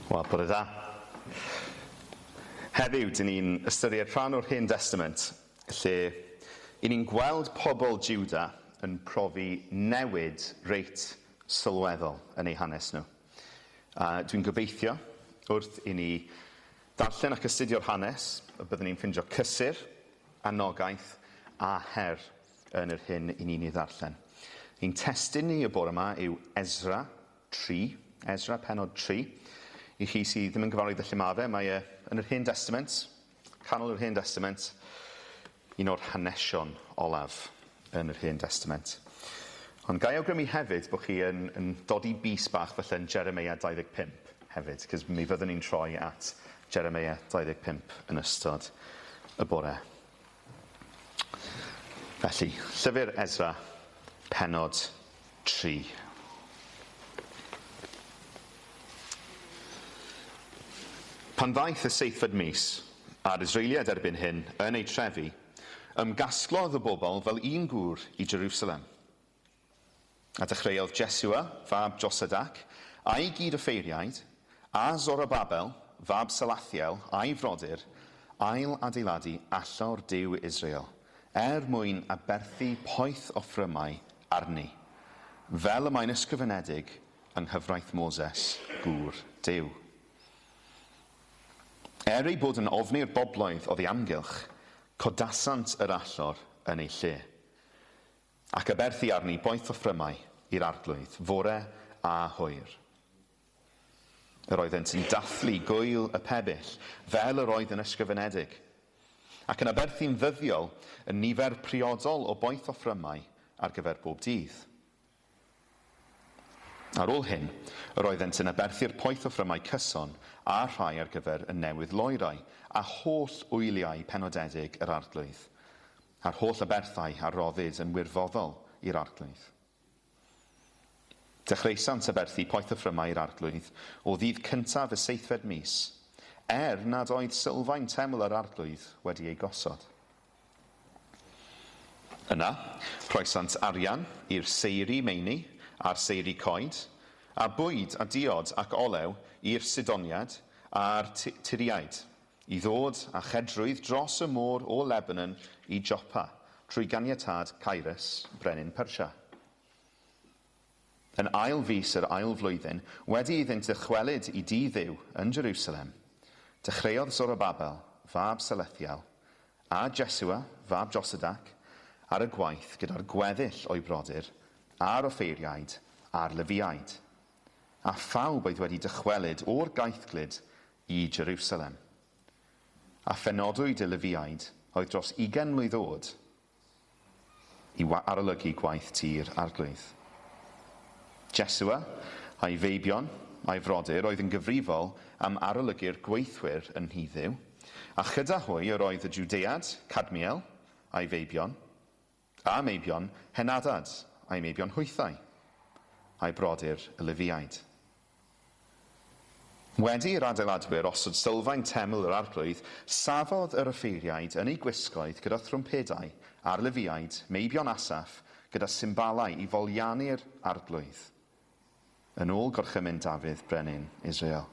Wel, bore da. Heddiw, dyn ni'n ystyried rhan o'r Hen Destament lle i ni'n gweld pobl Juda yn profi newid reit sylweddol yn eu hanes nhw. A dwi'n gobeithio, wrth i ni ddarllen ac astudio'r hanes, y byddwn ni'n ffindio cysur, anogaeth a her yn yr hyn i ni'n ei ddarllen. Ein testun ni y bore yma yw Esra 3, Esra pennod 3. I chi sydd ddim yn gyfarwydd â lle mae fe, mae e yn yr Hen Destament, canol yr Hen Destament, un o'r hanesion olaf yn yr Hen Destament. Ond ga i awgrymu hefyd bod chi yn, yn dodi bys bach falle yn Jeremeia 25 hefyd, cos mi fyddwn ni'n troi at Jeremeia 25 yn ystod y bore. Felly, llyfr Esra, pennod 3. Pan ddaeth y seithfed mis, a'r Israeliaid erbyn hyn yn eu trefi, ymgasglodd y bobl fel un gŵr i Jerusalem. A dechreuodd Jesua, fab Josadac, a'i gyd-offeiriaid, a Zorobabel, fab Salathiel, a'i frodyr, ail-adeiladu allor Duw Israel, er mwyn aberthu poeth offrymau arni, fel y mae'n ysgrifenedig yng nghyfraith Moses, gŵr Duw. Er eu bod yn ofni'r bobloedd oddi amgylch, codasant yr allor yn ei lle. Ac aberthu arni boeth offrymau i'r Arglwydd, fore a hwyr. Yr oeddent yn dathlu gŵyl y pebyll, fel yr oedd yn ysgrifenedig, ac yn aberthu'n ddyddiol y nifer priodol o boeth offrymau ar gyfer bob dydd. Ar ôl hyn, yr oeddent yn aberthu'r poeth offrymau cyson a'r rhai ar gyfer y newydd loerau, a holl wyliau penodedig yr Arglwydd, a'r holl aberthau a roddid yn wirfoddol i'r Arglwydd. Dechreusant aberthu poethoffrymau i'r Arglwydd o ddydd cyntaf y seithfed mis, er nad oedd sylfaen teml yr Arglwydd wedi ei gosod. Yna, rhoesant arian i'r seiri meini a'r seiri coed, a bwyd a diod ac olew i'r Sidoniaid a'r Tyriaid, I ddod â chedrwydd dros y môr o Lebanon i Jopa, trwy ganiatâd Cyrus, brenin Persia. Yn ail fis yr ail flwyddyn, wedi iddynt ddychwelyd i dŷ Dduw yn Jerusalem, dechreuodd Zorobabel, fab Salethiel, a Jesua, fab Josadac, ar y gwaith gyda'r gweddill o'u brodyr, a'r offeiriaid, a'r Lefiaid, a phawb oedd wedi dychwelyd o'r gaethglud i Jerusalem. A phenodwyd y Lefiaid, oedd dros ugain mlwydd oed, i arolygu gwaith tŷ'r Arglwydd. Jesua, a'i feibion, a'i frodyr, oedd yn gyfrifol am arolygu'r gweithwyr yn nhŷ Dduw, a chyda hwy yr oedd y Jwdead, Cadmiel, a'i feibion, a meibion Henadad, a'i meibion hwythau, a'i brodyr y Lefiaid. Wedi i'r adeiladwyr osod sylfaen teml yr Arglwydd, safodd yr offeiriaid yn eu gwisgoedd gyda thrwmpedau, a'r Lefiaid, meibion Asaph, gyda symbalau i foliannu'r Arglwydd, yn ôl gorchymyn Dafydd brenin Israel.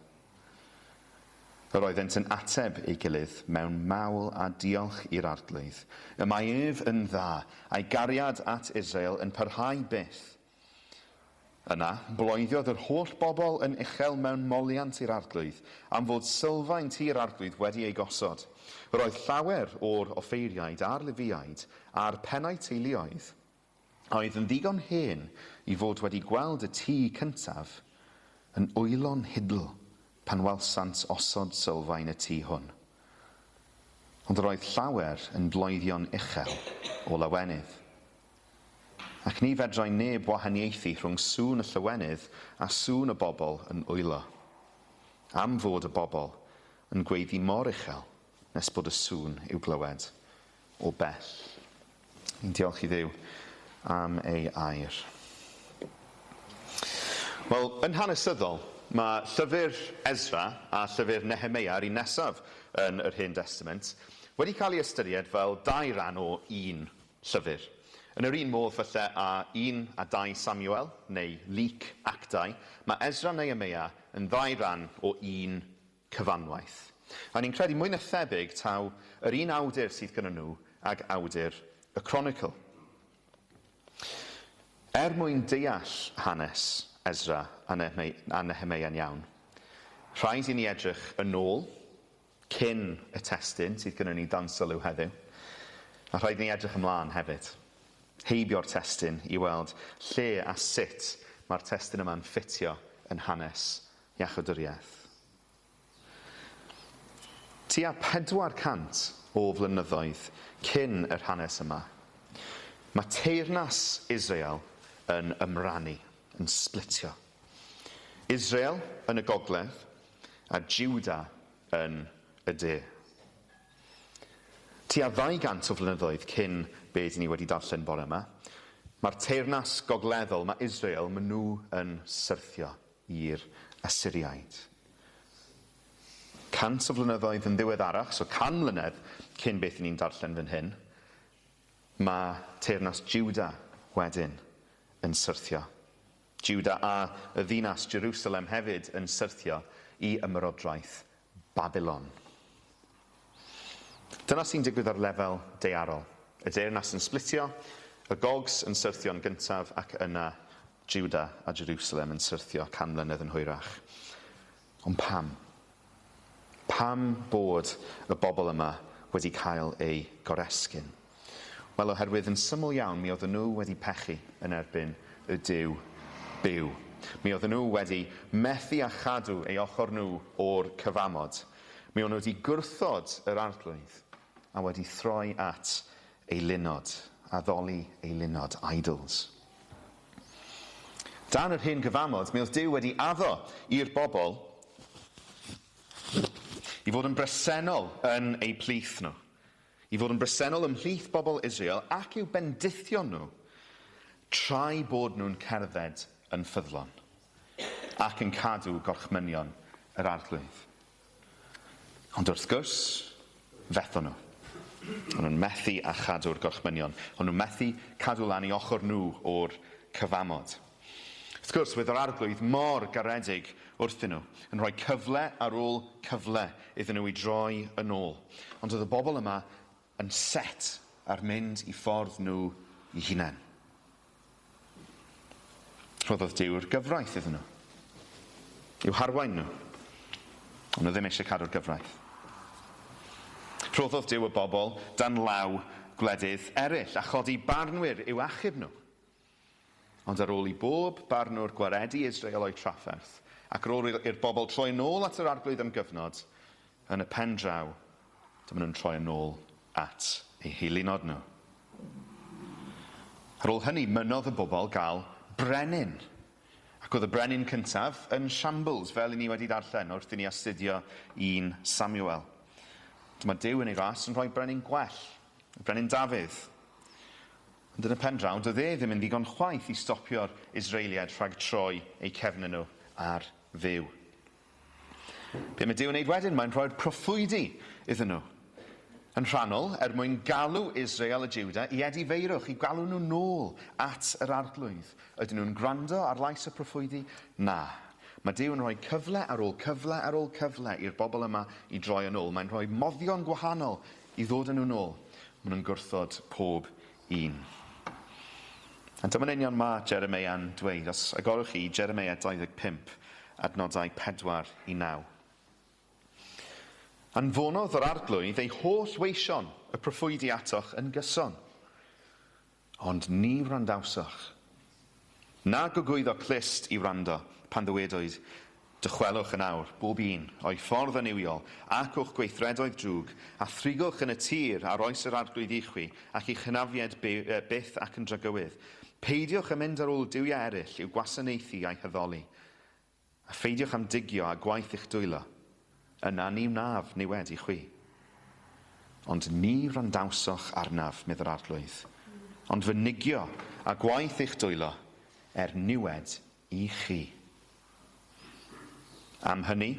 Yr oeddent yn ateb ei gilydd mewn mawl a diolch i'r Arglwydd. Y mae ef yn dda, a'i gariad at Israel yn parhau byth. Yna, bloeddiodd yr holl bobl yn uchel mewn moliant i'r Arglwydd, am fod sylfaen tŷ'r Arglwydd wedi ei gosod. Yr oedd llawer o'r offeiriaid a'r Lefiaid a'r pennau teuluoedd, a oedd yn ddigon hen i fod wedi gweld y tŷ cyntaf, yn wylo'n hidl pan welsant osod sylfaen y tŷ hwn. Ond yr oedd llawer yn bloeddio'n uchel o lawenydd. Ac ni fedrai neb wahaniaethu rhwng sŵn y llawenydd a sŵn y bobl yn wylo, am fod y bobl yn gweiddi mor uchel nes bod y sŵn i'w glywed o bell. Ni'n diolch i Dduw am ei air. Wel, yn hanesyddol, mae llyfr Esra a llyfr Nehemeia, yr un nesaf yn yr Hen Destament, wedi cael ei ystyried fel dau ran o un llyfr. Yn yr un modd falle â 1 a 2 Samuel, neu Luc Actau, mae Esra Nehemeia yn ddau ran o un cyfanwaith. A ni'n credu mwy na thebyg taw yr un awdur sydd gyda nhw ag awdur y Cronicl. Er mwyn deall hanes Esra a Nehemeia'n iawn, rhaid i ni edrych yn ôl cyn y testun sydd gynnon ni dan sylw heddiw, a rhaid i ni edrych ymlaen hefyd, heibio'r testun i weld lle a sut mae'r testun yma'n ffitio yn hanes iachawdwriaeth. Tua 400 o flynyddoedd cyn yr hanes yma, mae teyrnas Israel yn ymrannu, yn sblitio. Israel yn y gogledd a Juda yn y de. Tua 200 o flynyddoedd cyn be dyn ni wedi darllen bore yma, mae'r teyrnas gogleddol, mae Israel, maen nhw yn syrthio i'r Asyriaid. 100 o flynyddoedd yn ddiweddarach, so 100 mlynedd cyn beth ni'n darllen fan hyn, mae teyrnas Juda wedyn yn syrthio. Juda a y ddinas Jerusalem hefyd yn syrthio i ymerodraeth Babilon. Dyna sy'n digwydd ar lefel daearol. Y deyrnas yn sblitio, y Gogs yn syrthio'n gyntaf ac yna Juda a Jerusalem yn syrthio 100 mlynedd yn hwyrach. Ond pam? Pam bod y bobl yma wedi cael eu goresgyn? Wel, oherwydd yn syml iawn mi oedden nhw wedi pechu yn erbyn y Duw byw. Mi oedden nhw wedi methu â chadw eu ochr nhw o'r cyfamod. Mi o'n nhw wedi gwrthod yr Arglwydd a wedi throi at eilunod, addoli eilunod, idols. Dan yr hen gyfamod, mi oedd Duw wedi addo i'r bobl i fod yn bresennol yn eu plith nhw, i fod yn bresennol ymhlith bobl Israel ac i'w bendithio nhw tra'u bod nhw'n cerdded yn ffyddlon ac yn cadw gorchmynion yr Arglwydd. Ond wrth gwrs, fethon nhw. O'n nhw'n methu â chadw'r gorchmynion. O'n nhw'n methu cadw lan i ochr nhw o'r cyfamod. Wrth gwrs, roedd yr Arglwydd mor garedig wrthyn nhw, yn rhoi cyfle ar ôl cyfle iddyn nhw i droi yn ôl. Ond oedd y bobl yma yn set ar mynd i ffordd nhw eu hunain. Rhoddodd Duw'r gyfraith iddyn nhw, i'w harwain nhw, ond nhw ddim eisiau cadw'r gyfraith. Rhoddodd Duw y bobl dan law gwledydd eraill a chodi barnwyr i'w achub nhw. Ond ar ôl i bob barnwr gwaredu Israel o'u trafferth, ac ar ôl i'r bobl troi yn ôl at yr Arglwydd am gyfnod, yn y pen draw, dyma nhw'n troi yn ôl at eu heilunod nhw. Ar ôl hynny, mynnodd y bobl gael brenin. Ac oedd y brenin cyntaf yn shambles, fel i ni wedi darllen wrth i ni astudio 1 Samuel. Dyma Duw yn ei ras yn rhoi brenin gwell, y brenin Dafydd. Ond yn y pen draw, doedd e ddim yn ddigon chwaith i stopio'r Israeliaid rhag troi eu cefnau nhw ar Dduw. Be mae Duw yn wneud wedyn? Mae'n rhoi'r proffwydi iddyn nhw. Yn rhannol, er mwyn galw Israel a Juda i edifeirwch, i galw nhw nôl at yr Arglwydd. Ydyn nhw'n gwrando ar lais y proffwydi? Na. Mae Duw yn rhoi cyfle ar ôl cyfle ar ôl cyfle i'r bobl yma i droi yn ôl. Mae'n rhoi moddion gwahanol i ddod â nhw nôl. Maen nhw'n gwrthod pob un. A dyma'n union mae Jeremeia'n dweud. Os agorwch chi Jeremeia 25, adnodau 4 i 9. Anfonodd yr Arglwydd ei holl weision, y proffwydi atoch yn gyson. Ond ni wrandawsoch. Na gogwyddo clust i wrando, pan ddywedwyd, Dychwelwch yn awr, bob un, o'i ffordd annuwiol, ac o'ch gweithredoedd drwg, a thrigwch yn y tir a roes yr Arglwydd i chwi, ac i'ch hynafiaid byth ac yn dragywydd. Peidiwch â mynd ar ôl duwiau eraill i'w gwasanaethu a'u haddoli, A pheidiwch â'm digio â gwaith eich dwylo, yna ni wnaf niwed i chwi. Ond ni wrandawsoch arnaf, medd yr Arglwydd, ond fy nigio â gwaith eich dwylo, er niwed i chi. Am hynny,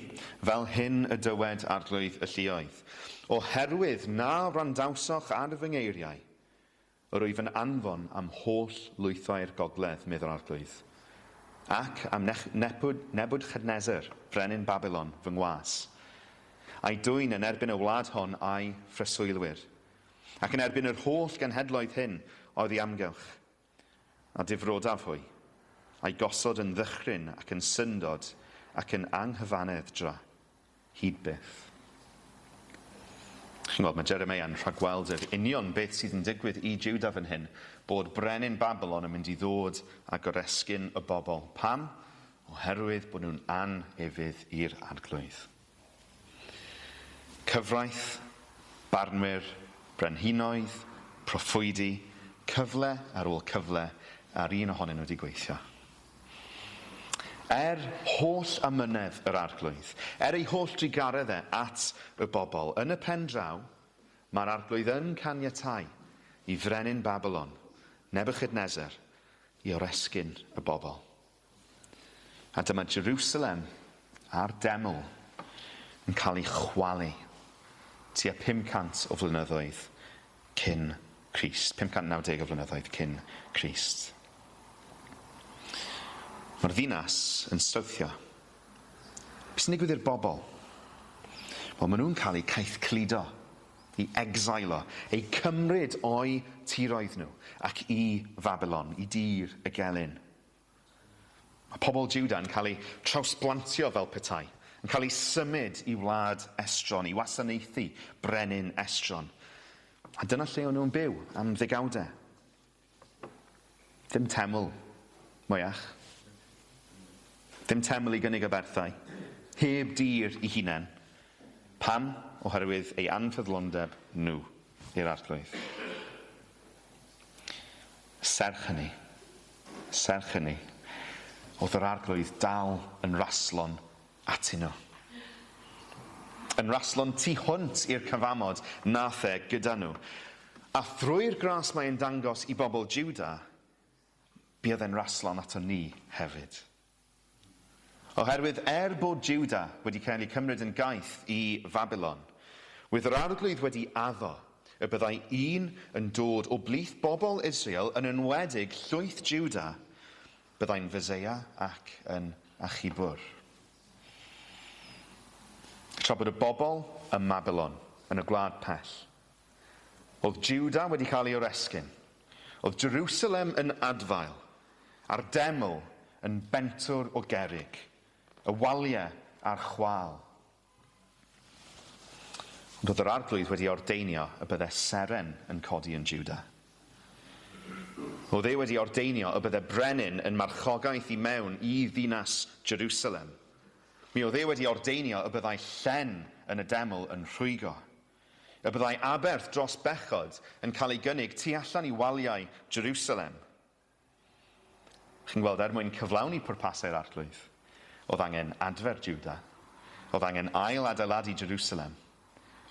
fel hyn y dywed Arglwydd y lluoedd, Oherwydd na wrandawsoch ar fy ngeiriau, Yr wyf yn anfon am holl lwythau'r gogledd, medd yr Arglwydd, ac am Nebwchadnesar, brenin Babilon, fy ngwas, a'i dwyn yn erbyn y wlad hon a'i phreswylwyr, ac yn erbyn yr holl genhedloedd hyn oedd ei amgylch, a difrodaf hwy, a'i gosod yn ddychryn ac yn syndod ac yn anghyfanedd-dra. Hyd byth. Chi'n gweld, mae Jeremeia'n rhagweld yr union beth sydd yn digwydd i Juda fan hyn, bod brenin Babylon yn mynd i ddod a goresgyn y bobl. Pam? Oherwydd bod nhw'n anufudd i'r Arglwydd. Cyfraith, barnwyr, brenhinoedd, proffwydi, cyfle ar ôl cyfle, a'r un ohonyn nhw wedi gweithio. Er holl amynedd yr Arglwydd, er ei holl drugaredd e at y bobl, yn y pen draw, mae'r Arglwydd yn caniatáu i frenin Babylon, Nebuchadnezzar, i oresgyn y bobl. A dyma Jerusalem a'r deml yn cael ei chwalu tua 500 o flynyddoedd cyn Crist, 590 o flynyddoedd cyn Crist. Mae'r ddinas yn syrthio. Be sy'n digwydd i'r bobl? Wel, maen nhw'n cael eu caethcludo, eu exilo, eu cymryd o'u tiroedd nhw ac i Fabilon, i dir y gelyn. Mae pobl Juda yn cael eu trawsblantio fel petai, yn cael eu symud i wlad estron, i wasanaethu brenin estron. A dyna lle o'n nhw'n byw am ddegawdau. Dim teml mwyach. Dim teml i gynnig aberthau. Heb dir i hunain. Pam? Oherwydd ei anffyddlondeb nhw i'r Arglwydd. Serch hynny, serch hynny, oedd yr Arglwydd dal yn raslon atyn nhw. Yn raslon tu hwnt i'r cyfamod nath e gyda nhw. A thrwy'r gras mae e'n dangos i bobl Juda, buodd e'n raslon ato ni hefyd. Oherwydd er bod Juda wedi cael eu cymryd yn gaeth i Fabilon, wedd yr Arglwydd wedi addo y byddai un yn dod o blith bobl Israel, yn enwedig llwyth Juda, byddai'n Feseia ac yn achubwr. Tra bod y bobl ym Mabilon, yn y gwlad pell, Oedd Juda wedi cael ei oresgyn. Oedd Jerusalem yn adfail, a'r deml yn bentwr o gerrig, y waliau ar chwâl. Ond oedd yr Arglwydd wedi ordeinio y bydde seren yn codi yn Juda. Oedd e wedi ordeinio y bydde brenin yn marchogaeth i mewn i ddinas Jerusalem. Mi oedd e wedi ordeinio y byddai llen yn y deml yn rhwygo. Y byddai aberth dros bechod yn cael ei gynnig tu allan i waliau Jerusalem. Chi'n gweld, er mwyn cyflawni pwrpasau'r Arglwydd, oedd angen adfer Juda, oedd angen ail-adeiladu Jerusalem,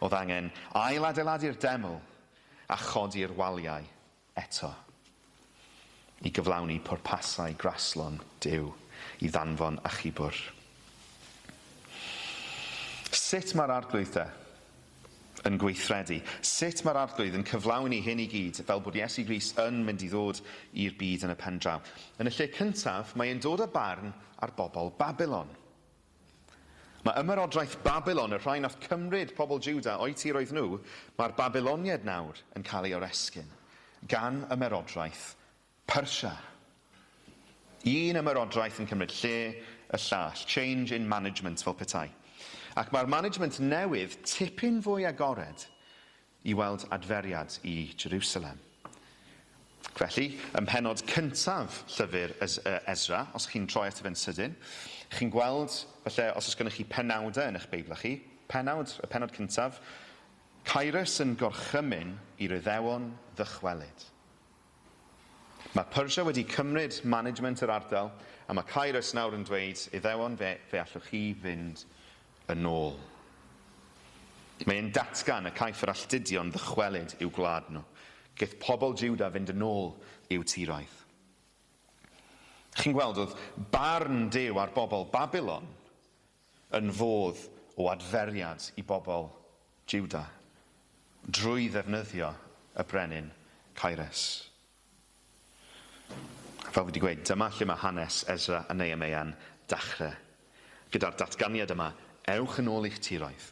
oedd angen ail-adeiladu'r deml a chodi'r waliau eto i gyflawni pwrpasau graslon Duw i ddanfon achubwr. Sut mae'r Arglwydd de yn gweithredu? Sut mae'r Arglwydd yn cyflawni hyn i gyd fel bod Iesu Grist yn mynd i ddod i'r byd yn y pen draw? Yn y lle cyntaf, mae e'n dod â barn ar bobl Babilon. Mae ymerodraeth Babilon, y rhai nath cymryd pobl Juda o'u tiroedd nhw, mae'r Babiloniaid nawr yn cael ei oresgyn gan ymerodraeth Persia. Un ymerodraeth yn cymryd lle y llall, change in management fel petai. Ac mae'r management newydd tipyn fwy agored i weld adferiad i Jerusalem. Felly, ym mhennod cyntaf llyfr Esra, os chi'n troi ato fe'n sydyn, chi'n gweld, falle os oes gennych chi penawdau yn eich Beiblau chi, pennawd, y pennod cyntaf, Cyrus yn gorchymyn i'r Iddewon ddychwelyd. Mae Persia wedi cymryd management yr ardal, a mae Cyrus nawr yn dweud, Iddewon, fe, fe allwch chi fynd yn ôl. Mae e'n datgan y caiff yr alltudion ddychwelyd i'w gwlad nhw. Geith pobl Juda fynd yn ôl i'w tiroedd. Chi'n gweld, oedd barn Duw ar bobl Babilon yn fodd o adferiad i bobl Juda drwy ddefnyddio y brenin Cyrus. Fel fi wedi gweud, dyma lle mae hanes Ezra a Nehemia'n dachrau. Gyda'r datganiad yma, ewch yn ôl i'ch tiroedd.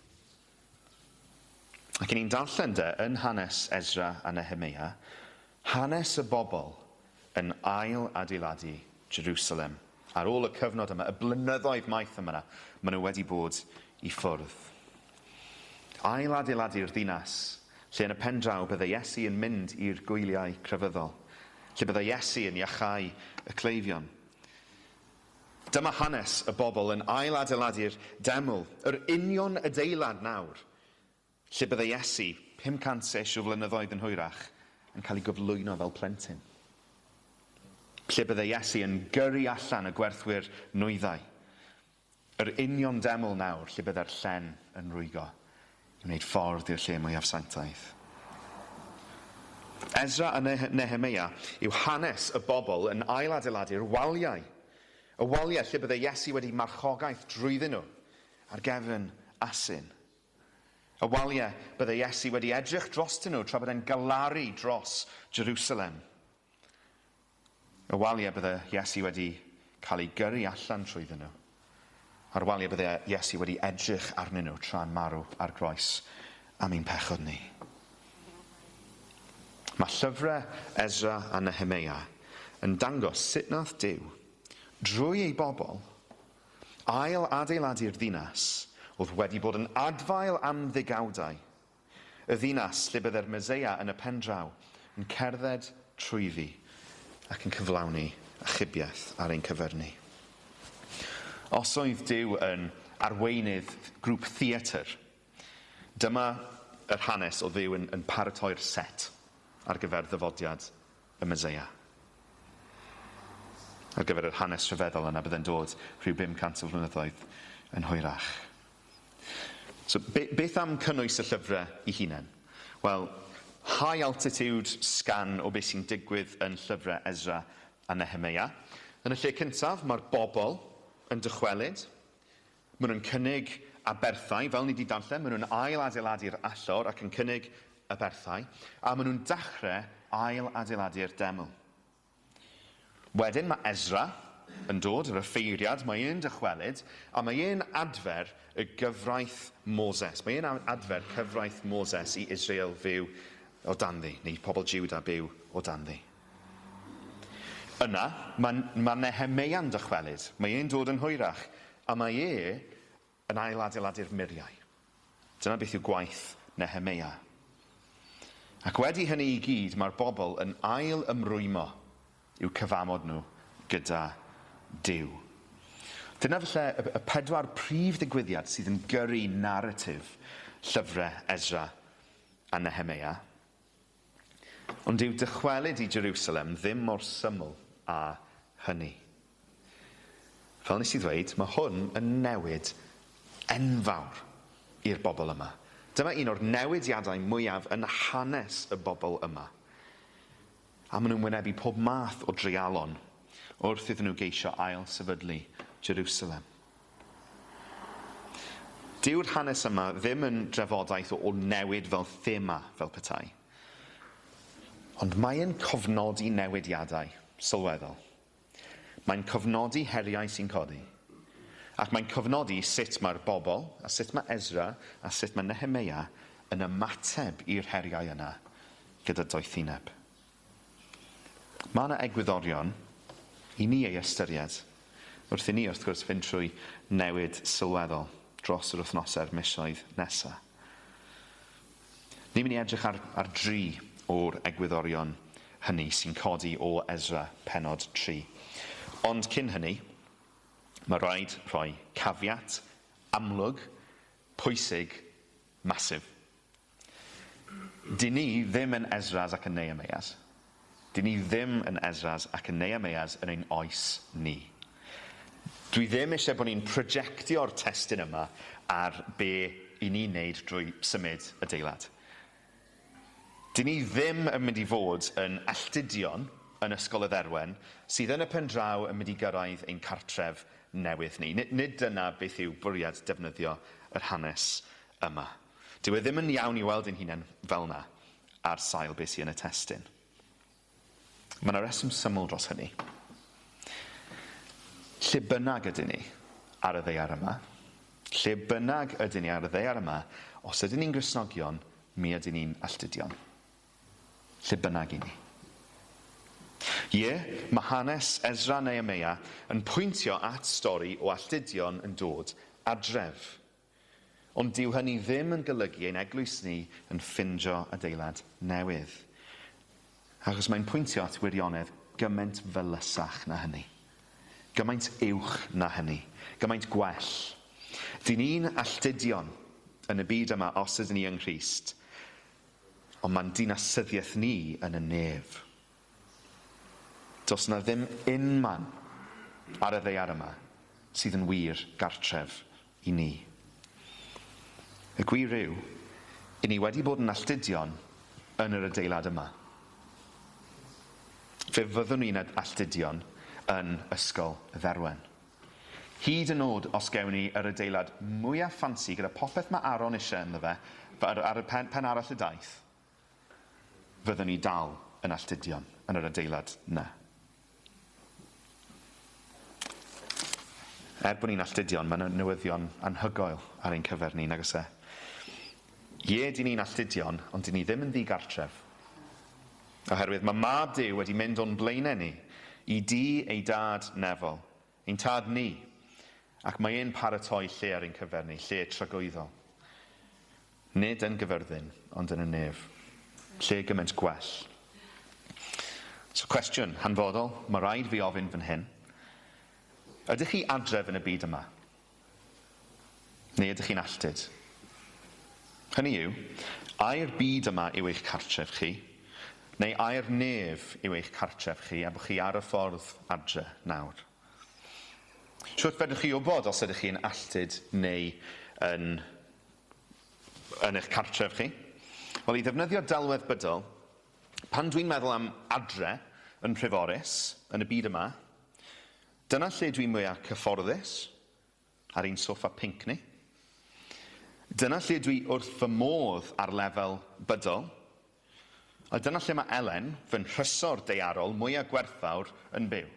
Ac i ni'n darllen de, yn hanes Ezra a Nehemia, hanes y bobl yn ail adeiladu Jerusalem. Ar ôl y cyfnod yma, y blynyddoedd maith yma, maen nhw wedi bod i ffwrdd. Ail adeiladu'r ddinas, lle yn y pen draw bydde Iesu yn mynd i'r gwyliau crefyddol, lle bydde Iesu yn iachau y cleifion. Dyma hanes y bobl yn ail-adeiladu'r deml, yr union adeilad nawr, lle bydde Iesu, 500 ish o flynyddoedd yn hwyrach, yn cael ei gyflwyno fel plentyn. Lle bydde Iesu yn gyrru allan y gwerthwyr nwyddau. Yr union deml nawr lle bydde'r llen yn rwygo i wneud ffordd i'r lle mwyaf sanctaidd. Esra a Nehemeia yw hanes y bobl yn ailadeiladu'r waliau, y waliau lle bydde Iesu wedi marchogaeth drwyddyn nhw ar gefn asyn. Y waliau bydde Iesu wedi edrych drostyn nhw tra bod e'n galaru dros Jerusalem. Y waliau bydde Iesu wedi cael ei gyrru allan trwyddyn nhw, a'r waliau bydde Iesu wedi edrych arnyn nhw tra'n marw ar groes am ein pechod ni. Mae llyfrau Esra a Nehemeia yn dangos sut nath Duw, drwy ei bobl, ail adeiladu'r ddinas oedd wedi bod yn adfail am ddegawdau, Y ddinas lle bydde'r Meseia yn y pendraw yn cerdded trwyddi ac yn cyflawni achubiaeth ar ein cyfer ni. Os oedd Duw yn arweinydd grŵp theatr, dyma yr hanes o Dduw yn, yn paratoi'r set ar gyfer ddyfodiad y Meseia. Ar gyfer yr hanes rhyfeddol yna bydde'n dod rhyw 500 o flynyddoedd yn hwyrach. So, be, beth am cynnwys y llyfrau i hunain? Wel, high altitude scan o beth sy'n digwydd yn llyfrau Ezra a Nehemiah. Yn y lle cyntaf, mae'r bobl yn dychwelyd. Maen nhw'n cynnig aberthau, fel ni wedi darllen, maen nhw'n ail adeiladu'r allor ac yn cynnig aberthau, a maen nhw'n dechrau ail adeiladu'r deml. Wedyn mae Esra yn dod, yr offeiriad, mae e'n dychwelyd, a mae e'n adfer y gyfraith Moses. Mae e'n adfer cyfraith Moses i Israel fyw o danddi, neu pobl Juda byw o danddi. Yna, mae, mae Nehemeia'n dychwelyd. Mae e'n dod yn hwyrach, a mae e yn ailadeiladu'r muriau. Dyna beth yw gwaith Nehemeia. Ac wedi hynny i gyd, mae'r bobl yn ail ymrwymo i'w cyfamod nhw gyda Duw. Dyna falle y, y pedwar prif ddigwyddiad sydd yn gyrru naratif llyfrau Ezra a Nehemeia. Ond dyw dychwelyd i Jerusalem ddim mor syml â hynny. Fel nes i ddweud, mae hwn yn newid enfawr i'r bobl yma. Dyma un o'r newidiadau mwyaf yn hanes y bobl yma. A maen nhw'n wynebu pob math o dreialon wrth iddyn nhw geisio ail sefydlu Jerusalem. Dyw'r hanes yma ddim yn drafodaeth o newid fel thema, fel petai. Ond mae e'n cofnodi newidiadau sylweddol. Mae'n cofnodi heriau sy'n codi. Ac mae'n cofnodi sut mae'r bobl, a sut mae Ezra, a sut mae Nehemeia yn ymateb i'r heriau yna gyda doethineb. Mae yna egwyddorion i ni ei ystyried wrth i ni, wrth gwrs, fynd trwy newid sylweddol dros yr wythnosau'r misoedd nesaf. Ni'n mynd i edrych ar, ar dri o'r egwyddorion hynny sy'n codi o Esra pennod 3. Ond cyn hynny, mae rhaid rhoi caveat amlwg, pwysig, massive. Dyn ni ddim yn Esras ac yn Nehemias. Dyn ni ddim yn Esras ac yn Nehemias yn ein oes ni. Dwi ddim eisiau bod ni'n projectio'r testun yma ar be i ni'n neud drwy symud adeilad. Dyn ni ddim yn mynd i fod yn alltudion yn Ysgol y Dderwen sydd yn y pendraw yn mynd i gyrraedd ein cartref newydd ni. Nid, nid dyna beth yw bwriad defnyddio yr hanes yma. Dyw e ddim yn iawn i weld ein hunain fel 'na ar sail beth sy yn y testun. Mae yna reswm syml dros hynny. Lle bynnag ydyn ni ar y ddaear yma, lle bynnag ydyn ni ar y ddaear yma, os ydyn ni'n Gristnogion, mi ydyn ni'n alltudion. Lle bynnag i ni. Ie, mae hanes Esra Nehemeia yn pwyntio at stori o alltudion yn dod adref. Ond dyw hynny ddim yn golygu ein eglwys ni yn ffindio adeilad newydd. Achos mae'n pwyntio at wirionedd gymaint felysach na hynny. Gymaint uwch na hynny. Gymaint gwell. Dyn ni'n alltudion yn y byd yma os ydyn ni yng Nghrist, ond mae'n dinasyddiaeth ni yn y nef. Does 'na ddim unman ar y ddaear yma sydd yn wir gartref i ni. Y gwir yw, 'yn ni wedi bod yn alltudion yn yr adeilad yma. Fe fyddwn ni'n alltudion yn Ysgol y Dderwen. Hyd yn nod os gewn ni yr adeilad mwya ffansi gyda popeth ma' Aron isie ynddo fe, ar y pen, pen arall y daith, Fyddwn ni dal yn alltudion yn yr adeilad 'na. Er bod ni'n alltudion, mae 'na newyddion anhygoel ar ein cyfer ni, nag oes e? Ie, dyn ni'n alltudion, ond dyn ni ddim yn ddigartref. Oherwydd mae Mab Duw wedi mynd o'n blaenau ni i dŷ ei Dad nefol, ein Tad ni, ac mae e'n paratoi lle ar ein cyfer ni, lle tragwyddol. Nid yn Gyfyrddin, ond yn y nef. Lle gymaint gwell. So cwestiwn hanfodol, mae rhaid fi ofyn fan hyn. Ydych chi adref yn y byd yma? Neu ydych chi'n alltud? Hynny yw, ai'r byd yma yw eich cartref chi, neu ai'r nef yw eich cartref chi a bod chi ar y ffordd adre nawr? Shwt fedrwch chi wybod os ydych chi'n alltud neu yn yn eich cartref chi? Wel, i ddefnyddio delwedd bydol, pan dwi'n meddwl am adre yn Nhreforys, yn y byd yma, dyna lle dwi'n mwyaf cyfforddus, ar ein soffa pinc ni. Dyna lle dwi wrth fy modd ar lefel bydol. A dyna lle mae Elen, fy nhrysor daearol mwyaf gwerthfawr, yn byw.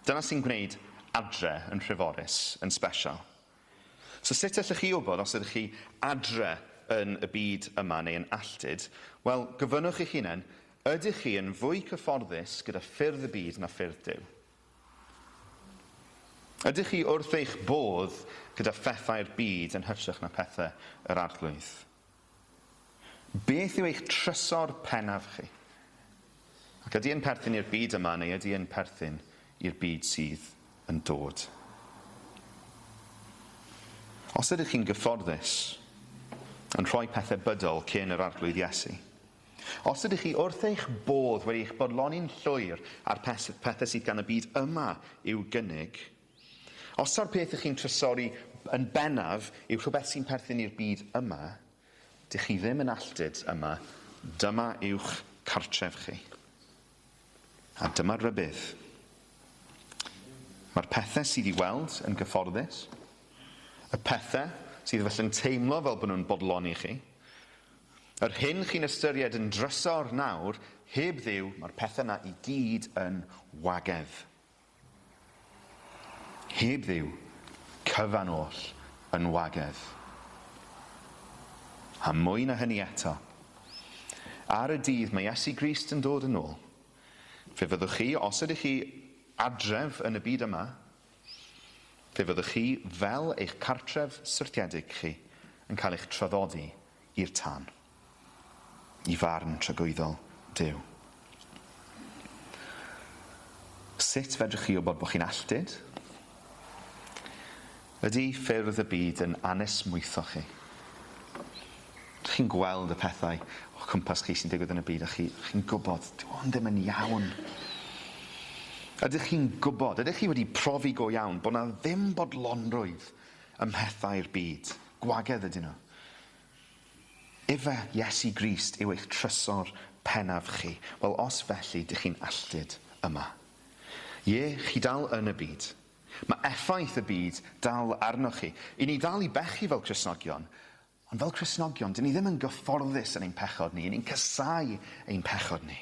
Dyna sy'n gwneud adre yn Nhreforys yn sbesial. So sut allwch chi wybod os ydych chi adre yn y byd yma neu yn alltud? Wel, gofynnwch i'ch hunain, ydych chi yn fwy cyfforddus gyda ffyrdd y byd na ffyrdd Duw? Ydych chi wrth eich bodd gyda phethau'r byd yn hytrach na phethau yr Arglwydd? Beth yw eich trysor pennaf chi? Ac ydy e'n perthyn i'r byd yma neu ydy e'n perthyn i'r byd sydd yn dod? Os ydych chi'n gyfforddus yn rhoi pethau bydol cyn yr Arglwydd Iesu, os ydych chi wrth eich bodd wedi eich bodloni'n llwyr â'r pethau sydd gan y byd yma i'w gynnig, Os ta'r peth ych chi'n trysori yn bennaf yw rhywbeth sy'n perthyn i'r byd yma, dych chi ddim yn alltud yma, dyma yw'ch cartref chi. A dyma'r rybudd. Mae'r pethau sydd i weld yn gyfforddus, y pethau sydd felly'n teimlo fel bod nhw'n bodloni chi, yr hyn chi'n ystyried yn drysor nawr, heb Dduw, mae'r pethau yna i gyd yn wagedd. Heb Dduw, cyfan oll yn wagedd. A mwy na hynny eto, ar y dydd mae Iesu Grist yn dod yn ôl, fe fyddwch chi, os ydych chi adref yn y byd yma, fe fyddwch chi, fel eich cartref syrthiedig chi, yn cael eich traddodi i'r tân, i farn tragwyddol Duw. Sut fedrwch chi wybod bod chi'n alltud? Ydy ffyrdd y byd yn anesmwytho chi? Ydych chi'n gweld y pethau o'ch cwmpas chi sy'n digwydd yn y byd a chi, chi'n gwybod, dyw hwn ddim yn iawn. Ydych chi'n gwybod, ydych chi wedi profi go iawn bod 'na ddim bodlonrwydd ym mhethau'r byd? Gwagedd ydyn nhw. Ife Iesu Grist yw eich trysor pennaf chi? Wel, os felly, dych chi'n alltud yma. Ie, chi dal yn y byd. Mae effaith y byd dal arnoch chi. I ni dal i bechu fel Cristnogion, ond fel Cristnogion, dyn ni ddim yn gyfforddus yn ein pechod ni, 'yn ni'n casáu ein pechod ni.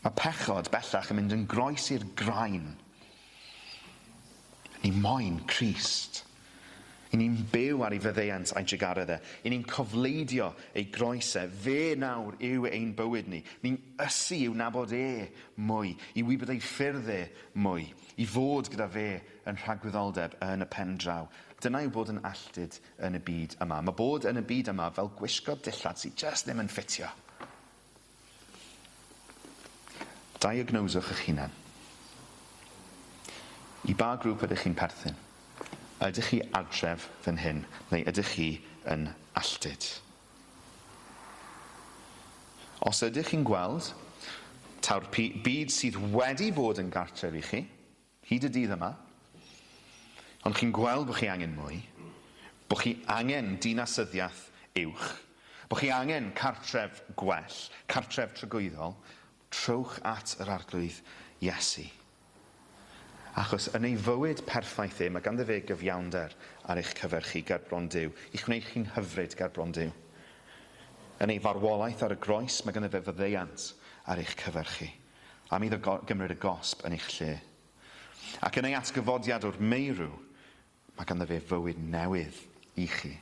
Mae pechod bellach yn mynd yn groes i'r graen. Ni moyn Crist. I ni'n byw ar ei faddeuant a'i drugaredd e. I ni'n cofleidio ei groes e. Fe nawr yw ein bywyd ni. Ni'n ysu i'w nabod e mwy, i wybod ei ffyrdd e mwy, i fod gyda fe yn rhagwyddoldeb yn y pen draw. Dyna yw bod yn alltud yn y byd yma. Mae bod yn y byd yma fel gwisgo dillad sydd jyst ddim yn ffitio. Diagnoswch eich hunan. I ba grŵp ydych chi'n perthyn? Ydych chi adref fan hyn neu ydych chi yn alltud? Os ydych chi'n gweld taw'r byd sydd wedi bod yn gartref i chi, hyd y dydd yma, ond chi'n gweld bod chi angen mwy, bod chi angen dinasyddiaeth uwch, bod chi angen cartref gwell, cartref tragwyddol, trowch at yr Arglwydd Iesu. Achos yn ei fywyd perffaith e, mae ganddo fe gyfiawnder ar eich cyfer chi ger bron Duw, i'ch gwneud chi'n hyfryd ger bron Duw. Yn ei farwolaeth ar y groes, mae ganddo fe faddeuant ar eich cyfer chi. Am iddo gymryd y gosb yn eich lle. Ac yn ei atgyfodiad o'r meirw, mae ganddo fe fywyd newydd i chi.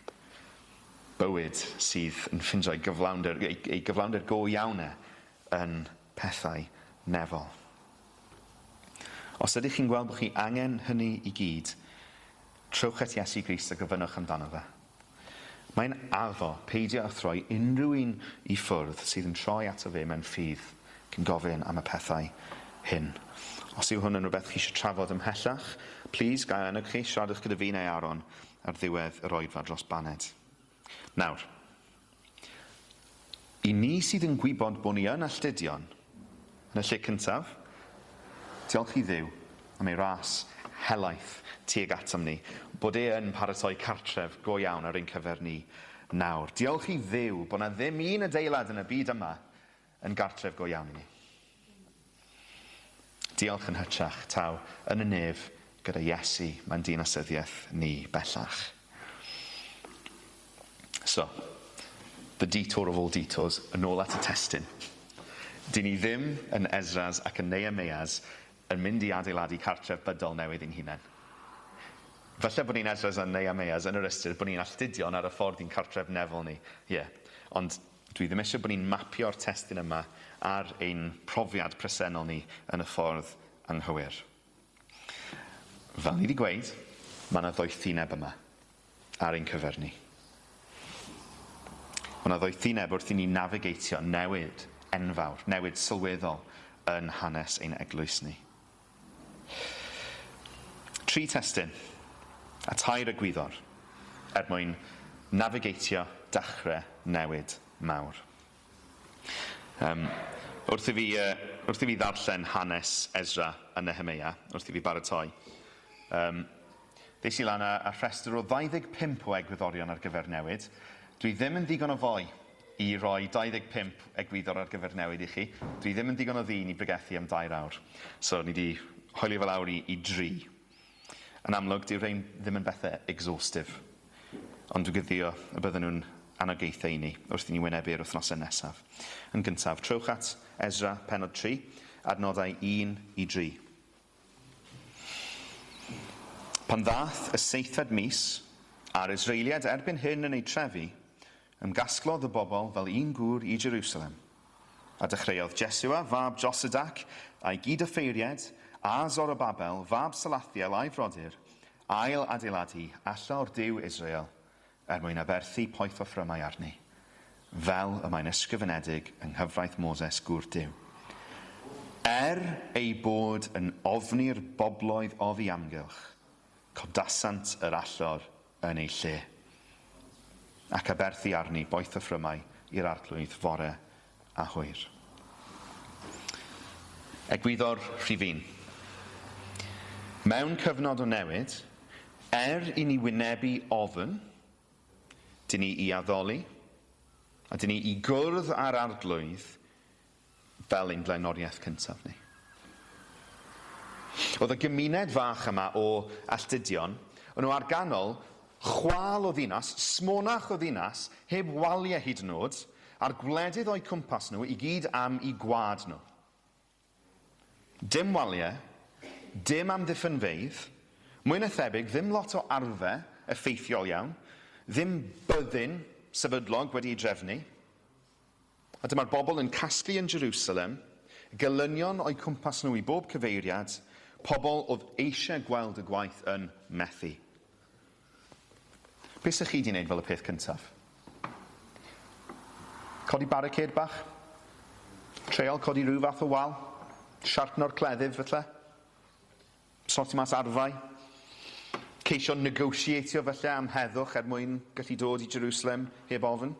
Bywyd sydd yn ffindio ei gyflawnder, ei, ei gyflawnder go iawn e yn pethau nefol. Os ydych chi'n gweld bod chi angen hynny i gyd, trowch at Iesu Grist a gofynnwch amdano fe. Mae'n addo peidio â throi unrhyw un i ffwrdd sydd yn troi ato fe mewn ffydd cyn gofyn am y pethau hyn. Os yw hwn yn rhywbeth chi eisiau trafod ymhellach, plîs, ga i annog chi, siaradwch gyda fi neu Aaron ar ddiwedd yr oedfa dros baned. Nawr, i ni sydd yn gwybod bod ni yn alltudion, yn y lle cyntaf, diolch i Dduw am ei ras helaeth tuag atom ni, bod e yn paratoi cartref go iawn ar ein cyfer ni nawr. Diolch i Dduw bod 'na ddim un adeilad yn y byd yma yn gartref go iawn i ni. Diolch yn hytrach taw yn y nef gyda Iesu mae'n dinasyddiaeth ni bellach. So, the detour of all detours, yn ôl at y testun. Dyn ni ddim yn Esras ac yn Nehemias yn mynd i adeiladu cartref bydol newydd i'n hunain. Falle bod ni'n Esras a Nehemias yn yr ystyr bod ni'n alltudion ar y ffordd i'n cartref nefol ni, ie. Ond Dwi ddim eisiau bod ni'n mapio'r testun yma ar ein profiad presennol ni yn y ffordd anghywir. Fel ni 'di gweud, mae 'na ddoethineb yma ar ein cyfer ni. Mae 'na ddoethineb wrth i ni nafigeitio newid enfawr, newid sylweddol yn hanes ein eglwys ni. Tri testun, a tair egwyddor, er mwyn nafigeitio dachrau newid mawr. Um, wrth i fi, uh, wrth i fi ddarllen hanes Ezra a Nehemia, wrth i fi baratoi, um, ddes i lan â, â rhestr o 25 o egwyddorion ar gyfer newid. Dwi ddim yn ddigon o foi i roi 25 egwyddor ar gyfer newid i chi. Dwi ddim yn ddigon o ddyn i bregethu am dair awr. So ni 'di hoelio fe lawr i i dri. Yn amlwg, dyw rhein ddim yn bethau exhaustive. Ond dwi'n gweddio y bydden nhw'n anogaethau i ni wrth i ni wynebu'r wythnosau nesaf. Yn gyntaf, trowch at Esra pennod 3, adnodau 1 i 3. Pan ddaeth y seithfed mis, a'r Israeliaid erbyn hyn yn eu trefi, ymgasglodd y bobl fel un gŵr i Jerusalem. A dechreuodd Jesua, fab Josadac, a'i gyd-offeiriaid, a Zorobabel, fab Salathiel, a'i frodyr, ail-adeiladu allor Duw Israel, er mwyn aberthu poethoffrymau arni, fel y mae'n ysgrifenedig yng nghyfraith Moses gŵr Duw. Er eu bod yn ofni'r bobloedd oddi amgylch, codasant yr allor yn ei lle, ac aberthu arni boethoffrymau i'r Arglwydd fore a hwyr. Egwyddor rhif un. Mewn cyfnod o newid, er i ni wynebu ofn, dyn ni i addoli, a dyn ni i gwrdd â'r Arglwydd fel ein blaenoriaeth cyntaf ni. Oedd y gymuned fach yma o alltudion, o'n nhw ar ganol chwâl o ddinas, smonach o ddinas, heb waliau hyd yn oed, a'r gwledydd o'u cwmpas nhw i gyd am eu gwâd nhw. Dim waliau, dim amddiffynfeydd, mwy na thebyg ddim lot o arfau effeithiol iawn, ddim byddin sefydlog wedi ei drefnu. A dyma'r bobl yn casglu yn Jerusalem, gelynion o'u cwmpas nhw i bob cyfeiriad, pobl oedd eisiau gweld y gwaith yn methu. Be 'sa chi 'di wneud fel y peth cyntaf? Codi barricade bach? Treial codi rhyw fath o wal? Siarpno'r cleddyf falle? Sortio mas arfau? Ceisio negotiatio falle am heddwch er mwyn gallu dod i Jerusalem heb ofn?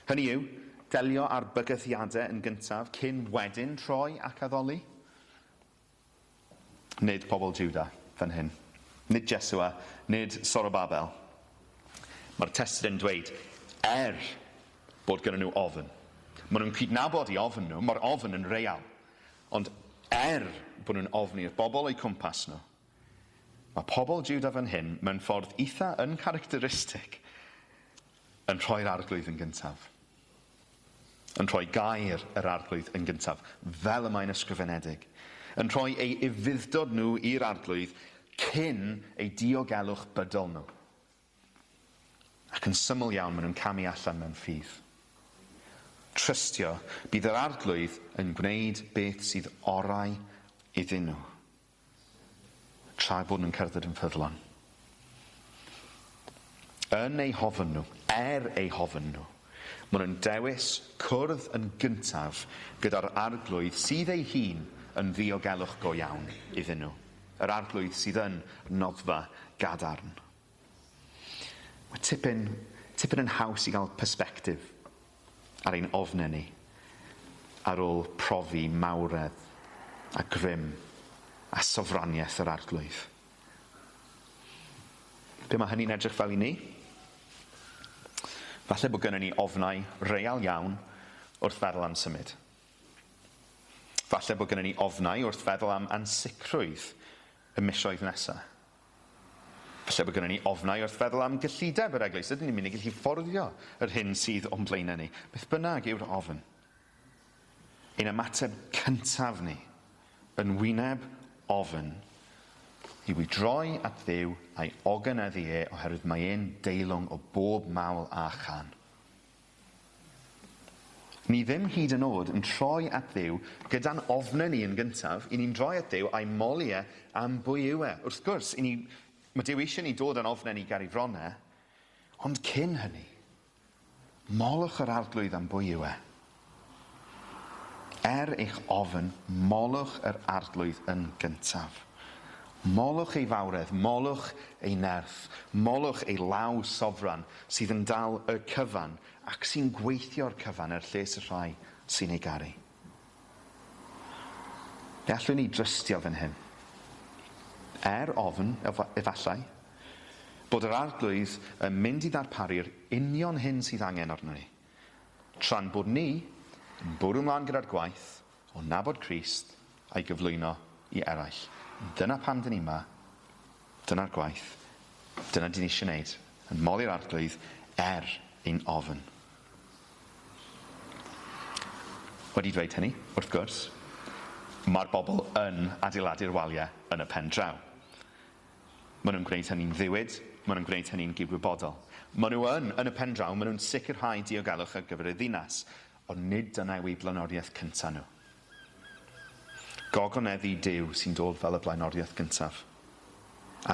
Hynny yw, delio â'r bygythiadau yn gyntaf cyn wedyn troi ac addoli? Nid pobl Juda fan hyn. Nid Jesua, nid Sorobabel. Mae'r testun yn dweud, er bod gyda nhw ofn. Maen nhw'n cydnabod i ofn nhw, mae'r ofn yn real. Ond er bod nhw'n ofni'r bobl o'u cwmpas nhw, mae pobl Juda fan hyn, mewn ffordd eitha uncharacteristic, yn rhoi'r Arglwydd yn gyntaf. Yn rhoi gair yr Arglwydd yn gyntaf, fel y mae'n ysgrifenedig. Yn rhoi eu ufudd-dod nhw i'r Arglwydd cyn eu diogelwch bydol nhw. Ac yn syml iawn, maen nhw'n camu allan mewn ffydd. Trystio, bydd yr Arglwydd yn gwneud beth sydd orau iddyn nhw. Tra bod nhw'n cerdded yn ffyddlon. Yn eu hofn nhw, er eu hofn nhw, maen nhw'n dewis cwrdd yn gyntaf gyda'r Arglwydd sydd ei hun yn ddiogelwch go iawn iddyn nhw, yr Arglwydd sydd yn noddfa gadarn. Mae tipyn, tipyn yn haws i gael persbectif ar ein ofnau ni ar ôl profi mawredd a grym a sofraniaeth yr Arglwydd. Be mae hynny'n edrych fel i ni? Falle bod gynnon ni ofnau real iawn wrth feddwl am symud. Falle bod gynnon ni ofnau wrth feddwl am ansicrwydd y misoedd nesa. Falle bod gynnon ni ofnau wrth feddwl am gyllideb yr eglwys. Ydyn ni'n mynd i gallu fforddio yr hyn sydd o'n blaenau ni? Beth bynnag yw'r ofn. Ein ymateb cyntaf ni yn wyneb ofn yw i droi at Dduw a'i ogoneddu e oherwydd mae e'n deilwng o bob mawl a chân. Ni ddim hyd yn oed yn troi at Dduw gyda'n ofnau ni yn gyntaf, 'y ni'n droi at Dduw a'i moli e am bwy yw e. Wrth gwrs, 'y ni, mae Duw eisiau ni dod â'n ofnau ni ger ei fron e, ond cyn hynny, molwch yr Arglwydd am bwy yw e. Er eich ofn, molwch yr Arglwydd yn gyntaf. Molwch ei fawredd, molwch ei nerth, molwch ei law sofran sydd yn dal y cyfan ac sy'n gweithio'r cyfan er lles y rhai sy'n ei garu. Fe allwn ni drystio fan hyn. Er ofn, efallai, bod yr Arglwydd yn mynd i ddarparu'r union hyn sydd angen arnon ni, tra'n bod ni yn bwrw mlaen gyda'r gwaith o nabod Crist a'i gyflwyno i eraill. Dyna pam dyn ni 'ma, dyna'r gwaith, dyna dyn ni eisiau wneud, yn moli'r Arglwydd er ein ofn. Wedi dweud hynny, wrth gwrs, mae'r bobl yn adeiladu'r waliau yn y pen draw. Maen nhw'n gwneud hynny'n ddiwyd, maen nhw'n gwneud hynny'n gydwybodol. Maen nhw yn, yn y pen draw, maen nhw'n sicrhau diogelwch ar gyfer y ddinas, ond nid dyna yw eu blaenoriaeth cyntaf nhw. Gogoneddu Duw sy'n dod fel y blaenoriaeth gyntaf.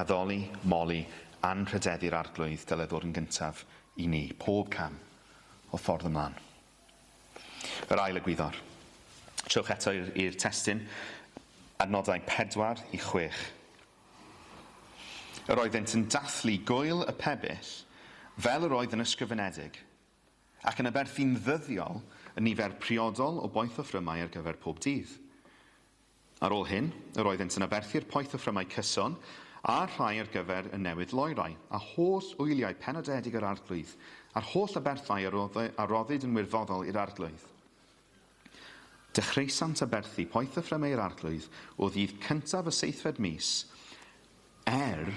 Addoli, moli, anrhydeddu'r Arglwydd dyle ddod yn gyntaf i ni, pob cam o ffordd ymlaen. Yr ail egwyddor. Trowch eto i'r testun, adnodau 4 i 6. Yr oeddent yn dathlu gŵyl y pebyll fel yr oedd yn ysgrifenedig, ac yn aberthu'n ddyddiol y nifer priodol o boethoffrymau ar gyfer pob dydd. Ar ôl hyn, yr oeddent yn aberthu'r poethoffrymau cyson a'r rhai ar gyfer y newydd loerau, a holl wyliau penodedig yr Arglwydd, a'r holl aberthau a roddid yn wirfoddol i'r Arglwydd. Dechreusant aberthu poethoffrymau i'r Arglwydd o ddydd cyntaf y seithfed mis, er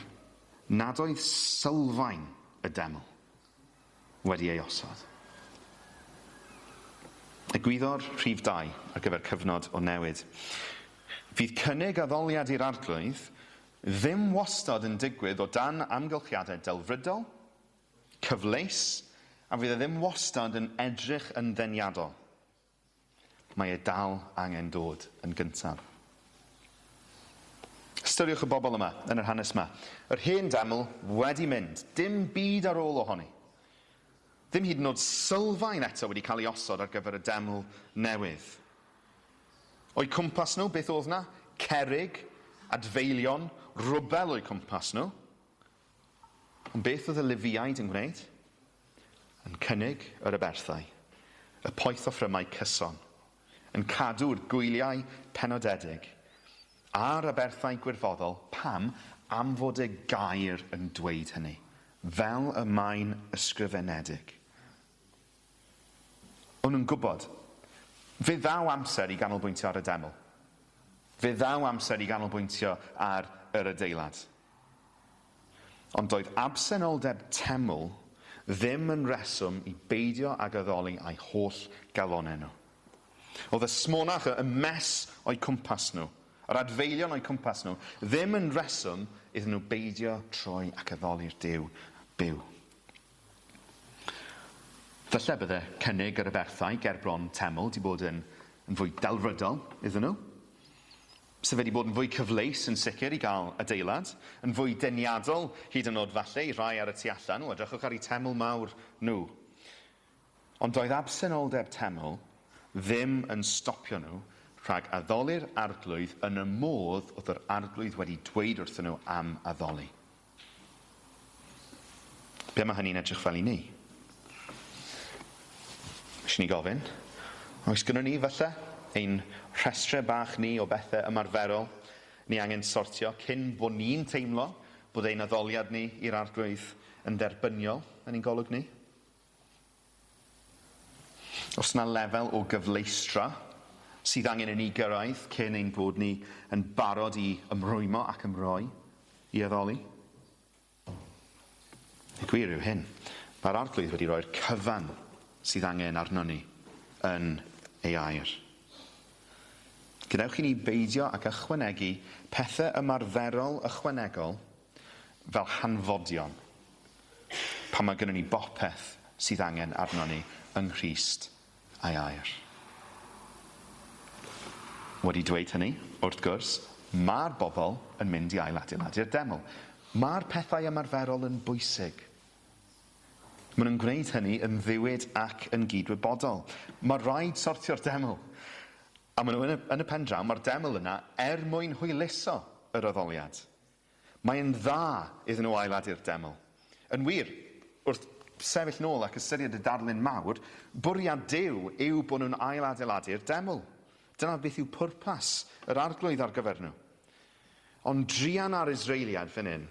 nad oedd sylfaen y deml wedi ei osod. Egwyddor rhif 2 ar gyfer cyfnod o newid. Fydd cynnig addoliad i'r Arglwydd ddim wastad yn digwydd o dan amgylchiadau delfrydol, cyfleus, a fydd e ddim wastad yn edrych yn ddeniadol. Mae e dal angen dod yn gyntaf. Ystyriwch y bobl yma yn yr hanes yma. Yr hen deml wedi mynd, dim byd ar ôl ohoni. Ddim hyd yn oed sylfaen eto wedi cael ei osod ar gyfer y deml newydd. O'u cwmpas nhw, beth oedd 'na? Cerrig, adfeilion, rwbel o'u cwmpas nhw. Ond beth oedd y Lefiaid yn gwneud? Yn cynnig yr aberthau, y poethoffrymau cyson, yn cadw'r gwyliau penodedig, a'r aberthau gwirfoddol, pam? Am fod y gair yn dweud hynny, fel y mae'n ysgrifenedig. O'n nhw'n gwybod. Fe ddaw amser i ganolbwyntio ar y deml. Fe ddaw amser i ganolbwyntio ar yr adeilad. Ond doedd absenoldeb teml ddim yn reswm i beidio ag addoli a'u holl galonnau nhw. Oedd y smonach, y mess o'u cwmpas nhw, yr adfeilion o'u cwmpas nhw, ddim yn reswm iddyn nhw beidio troi ac addoli'r Duw byw. Falle bydde cynnig yr aberthau gerbron teml 'di bod yn yn fwy delfrydol iddyn nhw. 'Se fe 'di bod yn fwy cyfleus yn sicr i gael adeilad, yn fwy deniadol hyd yn oed falle i rhai ar y tu allan, o edrychwch ar eu teml mawr nhw. Ond doedd absenoldeb teml ddim yn stopio nhw rhag addoli'r Arglwydd yn y modd oedd yr Arglwydd wedi dweud wrthyn nhw am addoli. Be mae hynny'n edrych fel i ni? Eisiau ni gofyn, oes gynnon ni falle ein rhestrau bach ni o bethau ymarferol ni angen sortio cyn bod ni'n teimlo bod ein addoliad ni i'r Arglwydd yn dderbyniol yn ein golwg ni? Oes 'na lefel o gyfleustra sydd angen i ni gyrraedd cyn ein bod ni yn barod i ymrwymo ac ymroi i addoli? Y gwir yw hyn, mae'r Arglwydd wedi rhoi'r cyfan sydd angen arnon ni yn ei air. Gadewch i ni beidio ag ychwanegu pethau ymarferol ychwanegol fel hanfodion pan mae gynnon ni bopeth sydd angen arnon ni yng Nghrist a'i Air. Wedi dweud hynny, wrth gwrs, mae'r bobl yn mynd i ailadeiladu'r deml. Mae'r pethau ymarferol yn bwysig. Maen nhw'n gwneud hynny yn ddiwyd ac yn gydwybodol. Mae rhaid sortio'r deml. A maen nhw yn y, yn y pen draw, mae'r deml yna er mwyn hwyluso yr addoliad. Mae'n dda iddyn nhw ailadu'r deml. Yn wir, wrth sefyll nôl ac ystyried y darlun mawr, bwriad Duw yw bod nhw'n ailadeiladu'r deml. Dyna beth yw pwrpas yr Arglwydd ar gyfer nhw. Ond druan ar Israeliaid fan hyn,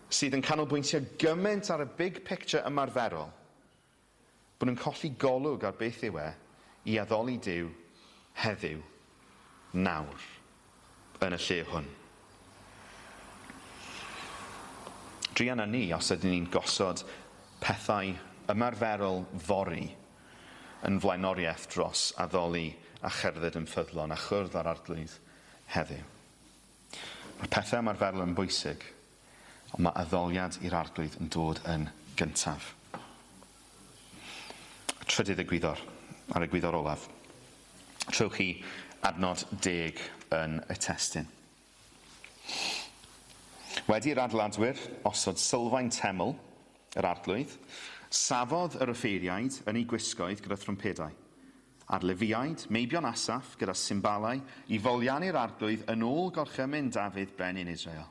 sydd yn canolbwyntio gymaint ar y big picture ymarferol, bod nhw'n colli golwg ar beth yw e i addoli Duw heddiw, nawr, yn y lle hwn. Druan â ni os ydyn ni'n gosod pethau ymarferol fory yn flaenoriaeth dros addoli a cherdded yn ffyddlon a chwrdd â'r Arglwydd heddiw. Mae'r pethau ymarferol yn bwysig, Ond mae addoliad i'r Arglwydd yn dod yn gyntaf. Y trydydd egwyddor, a'r egwyddor olaf. Trowch chi adnod deg yn y testun. Wedi i'r adeiladwyr osod sylfaen teml yr Arglwydd, safodd yr offeiriaid yn eu gwisgoedd gyda thrwmpedau, a'r Lefiaid, meibion Asaph, gyda symbalau, i foliannu'r Arglwydd yn ôl gorchymyn Dafydd brenin Israel.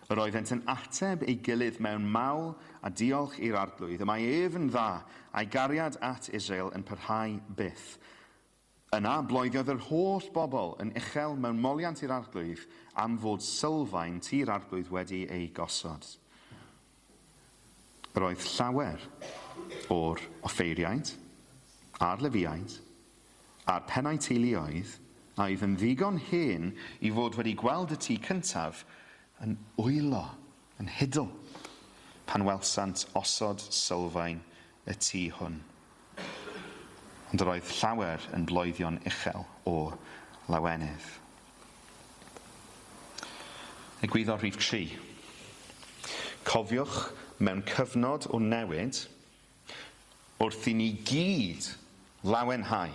Yr oeddent yn ateb ei gilydd mewn mawl a diolch i'r Arglwydd, y mae ef yn dda, a'i gariad at Israel yn parhau byth. Yna bloeddiodd yr holl bobl yn uchel mewn moliant i'r Arglwydd am fod sylfaen tŷ'r Arglwydd wedi ei gosod. Yr oedd llawer o'r offeiriaid, a'r Lefiaid, a'r pennau teuluoedd a oedd yn ddigon hen i fod wedi gweld y tŷ cyntaf yn wylo yn hidl pan welsant osod sylfaen y tŷ hwn. Ond yr oedd llawer yn bloeddio'n uchel o lawenydd. Egwyddor rhif 3. Cofiwch, mewn cyfnod o newid, wrth i ni gyd lawenhau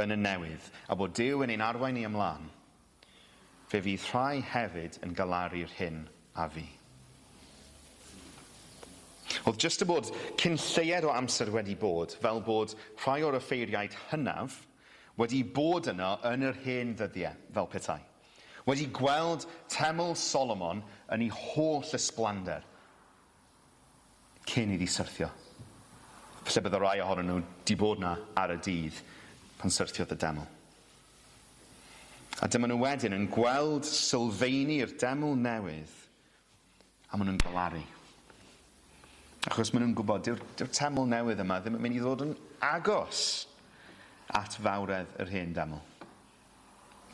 yn y newydd a bod Duw yn ein arwain ni ymlaen, fe fydd rhai hefyd yn galaru'r hyn a fu. Oedd jyst y bod cyn lleied o amser wedi bod, fel bod rhai o'r offeiriaid hynaf wedi bod yno yn yr hen ddyddiau, fel petai. Wedi gweld teml Solomon yn ei holl ysblander cyn iddi syrthio. Falle bydde rai ohonyn nhw 'di bod 'na ar y dydd pan syrthiodd y deml. A dyma nhw wedyn yn gweld sylfeini'r deml newydd a maen nhw'n galaru. Achos maen nhw'n gwybod dyw'r dyw teml newydd yma ddim yn mynd i ddod yn agos at fawredd yr hen deml.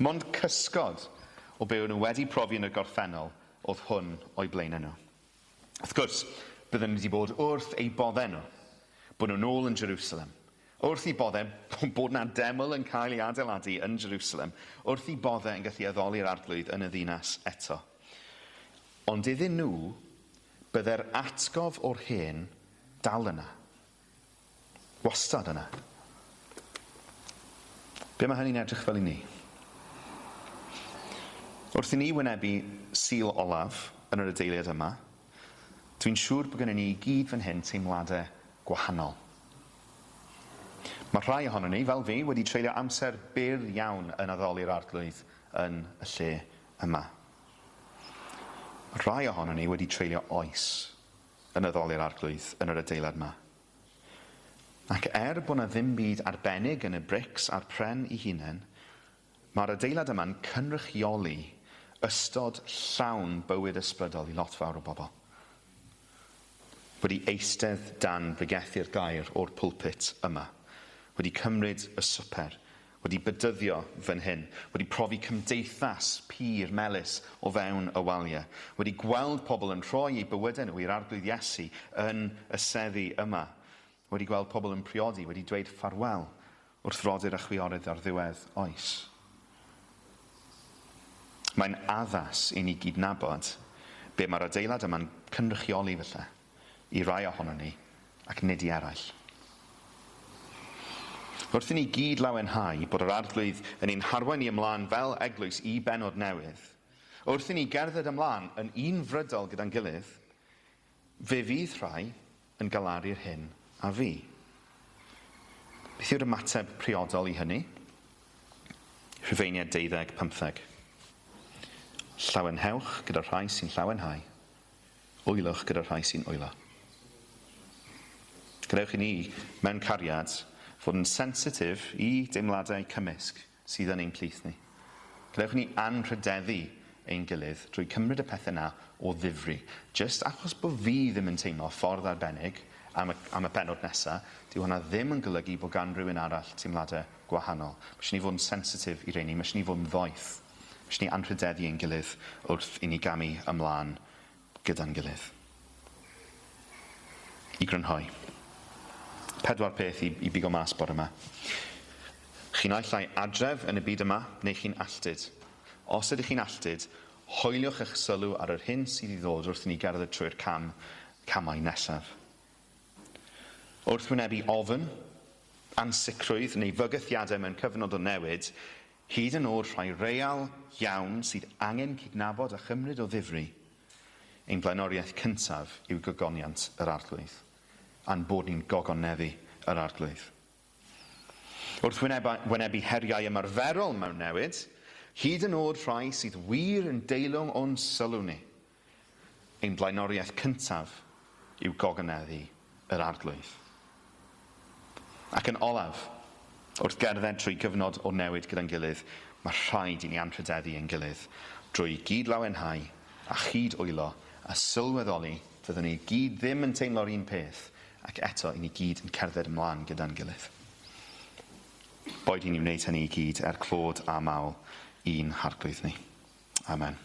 Mond cysgod o be o'n nhw wedi profi yn y gorffennol oedd hwn o'u blaenau nhw. Wrth gwrs, bydden nhw wedi bod wrth eu boddau nhw, bod nhw'n ôl yn Jerusalem, wrth eu boddau bod 'na deml yn cael ei adeiladu yn Jerusalem, wrth eu boddau yn gallu addoli'r Arglwydd yn y ddinas eto. Ond iddyn nhw, bydde'r atgof o'r hen dal yna. Wastad yna. Be mae hynny'n edrych fel i ni? Wrth i ni wynebu Sul olaf yn yr adeiliad yma, dwi'n siŵr bod gennym ni i gyd fan hyn teimladau gwahanol. Mae rhai ohonon ni, fel fi, wedi treulio amser byr iawn yn addoli'r Arglwydd yn y lle yma. Mae rhai ohonon ni wedi treulio oes yn addoli'r Arglwydd yn yr adeilad 'ma. Ac er bod 'na ddim byd arbennig yn y brics a'r pren 'u hunain, mae'r adeilad yma'n cynrychioli ystod llawn bywyd ysbrydol i lot fawr o bobl. Wedi eistedd dan bregethu'r gair o'r pulpit yma, wedi cymryd y swper, wedi bedyddio fan hyn, wedi profi cymdeithas pur melys o fewn y waliau, wedi gweld pobl yn rhoi eu bywydau nhw i'r Arglwydd Iesu yn y seddi yma, wedi gweld pobl yn priodi, wedi dweud ffarwel wrth frodyr a chwiorydd ar ddiwedd oes. Mae'n addas i ni gydnabod be mae'r adeilad yma'n cynrychioli falle, i rai ohonon ni ac nid i eraill. Wrth i ni gyd lawenhau bod yr Arglwydd yn ein harwain ni ymlaen fel eglwys i bennod newydd, wrth i ni gerdded ymlaen yn unfrydol gyda'n gilydd, fe fydd rhai yn galaru'r hyn a fu. Beth yw'r ymateb priodol i hynny? Rhufeiniaid 12, 15. Llawenhewch gyda'r rhai sy'n llawenhau, wylwch gyda'r rhai sy'n wylo. Gadewch i ni, mewn cariad, fod yn sensitif i deimladau cymysg sydd yn ein plith ni. Gadewch i ni anrhydeddu ein gilydd drwy cymryd y pethau 'na o ddifri. Jyst achos bo fi ddim yn teimlo ffordd arbennig am y am y pennod nesa, dyw hwnna ddim yn golygu bod gan rywun arall teimladau gwahanol. Ma' isie ni fod yn sensitif i rheini, ma' isie ni fod yn ddoeth. Ma' isie ni anrhydeddu ein gilydd wrth i ni gamu ymlân gyda'n gilydd. I grynhoi. Pedwar peth i, i bigo mas bore yma. Chi'n naill ai adref yn y byd yma, neu chi'n alltud. Os ydych chi'n alltud, hoeliwch eich sylw ar yr hyn sydd i ddod wrth i ni gerdded trwy'r cam, camau nesaf. Wrth wynebu ofn, ansicrwydd neu fygythiadau mewn cyfnod o newid, Hyd yn oed rhai real iawn sydd angen cydnabod a chymryd o ddifri, ein blaenoriaeth cyntaf yw gogoniant yr Arglwydd, a'n bod ni'n gogoneddu yr Arglwydd. Wrth wynebu heriau ymarferol mewn newid, hyd yn oed rhai sydd wir yn deilwng o'n sylw ni, Ein blaenoriaeth cyntaf yw gogoneddu yr Arglwydd. Ac yn olaf, wrth gerdded trwy gyfnod o newid gyda'n gilydd, mae rhaid i ni anrhydeddu ein gilydd drwy gyd-lawenhau a chyd-wylo a sylweddoli fyddwn ni gyd ddim yn teimlo'r un peth ac eto i ni gyd yn cerdded ymlaen gyda'n gilydd. Boed i ni wneud hynny i gyd er clod a mawl i'n Harglwydd ni. Amen.